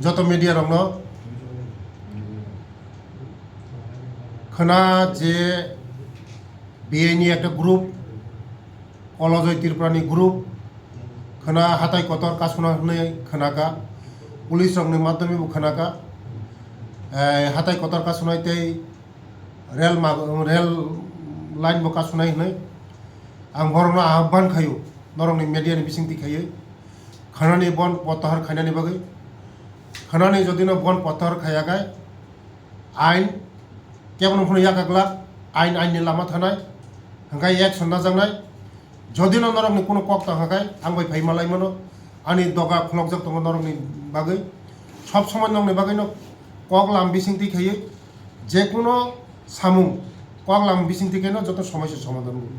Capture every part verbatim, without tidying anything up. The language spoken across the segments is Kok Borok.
Joto media rokno khwna je B I ni ekta group, Kolojoy Tripura ni group, khwna hatai kotor kasuna hwnwi khwnaka, police rokni madhyome bo khwnaka, eh, hatai kotor kasunai tei rel ma-, rel line bo kasunai hwnwi ang borokno ahban khaio, norokni media ni bisingtwi khaiwi khwnani bon protyahar khainani bagwi, khwnani jodino bon protyahar khaiya khe ain kebono phano yakak glak, ain ain ni lama thanai, hwnkhe action najaknai. Jodi no norokni kuno kok tong kha khe, ang bai phai malai mano, ani doga khulokjak tongo norokni bagwi. Sob somoi norokni bagwi no kok lam bisingtwi khaiwi, je kuno samung kok lam bisingtwi khe no joto somosya somadhan wngwi.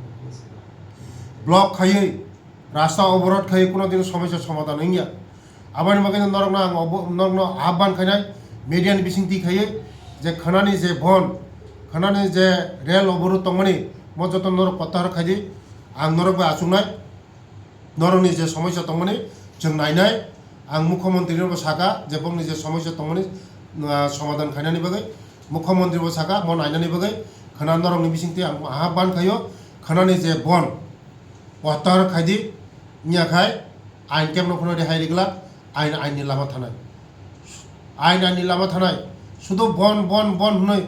Block khaiwi, rasta oborot khaiwi kuno dino somosya somadhan wngya. Aboni bagwi no norokno ang obo, norokno ahban khainai, media ni bisingtwi khaiwi, je khwnani je bon, khwnani je rel oborot tongmani, mo joto norok protyahar khaidi, ang norok bai achuknai, norokni je somosya tongmani chwng nainai, ang mukhyamantri no bo saka je bongni je somosya tongmani, ah, somadhan khainani bagwi, mukhyamantri bo saka mo nainani bagwi, khwna norokni bisingtwi ang ahban khaio, khwnani je bon, protyahar khaidi, wngya khai ain kebono phano rehai riglak, ain ain ni lama thanai, ain ain ni lama thanai, sudu bon bon bon hwnwi,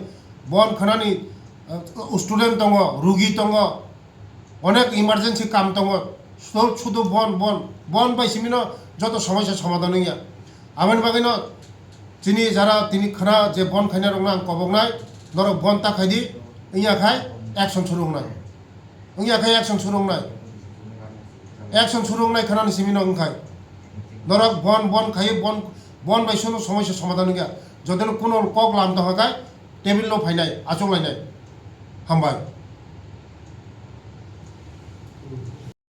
bon khwnani, uh, student tongo, rugi tongo, onek emergency kam tongo, sudu, sudu bon bon bon bai simino joto somosya somadhan wngya. Aboni bagwino chini jara tini khwna je bon khainai rokno ang koboknai, norok bon ta khaidi, wngya khai action suru wngnai. Wngya khe action suru wngnai. Action suru wngnai khwnani simi no wngkhai. Norok bon, bon khai, bon, bon bai sono somosya somadhan wngya. Jodi no kuno kok lam tong kha khai, table no phainai, achuk lainai. Hambai.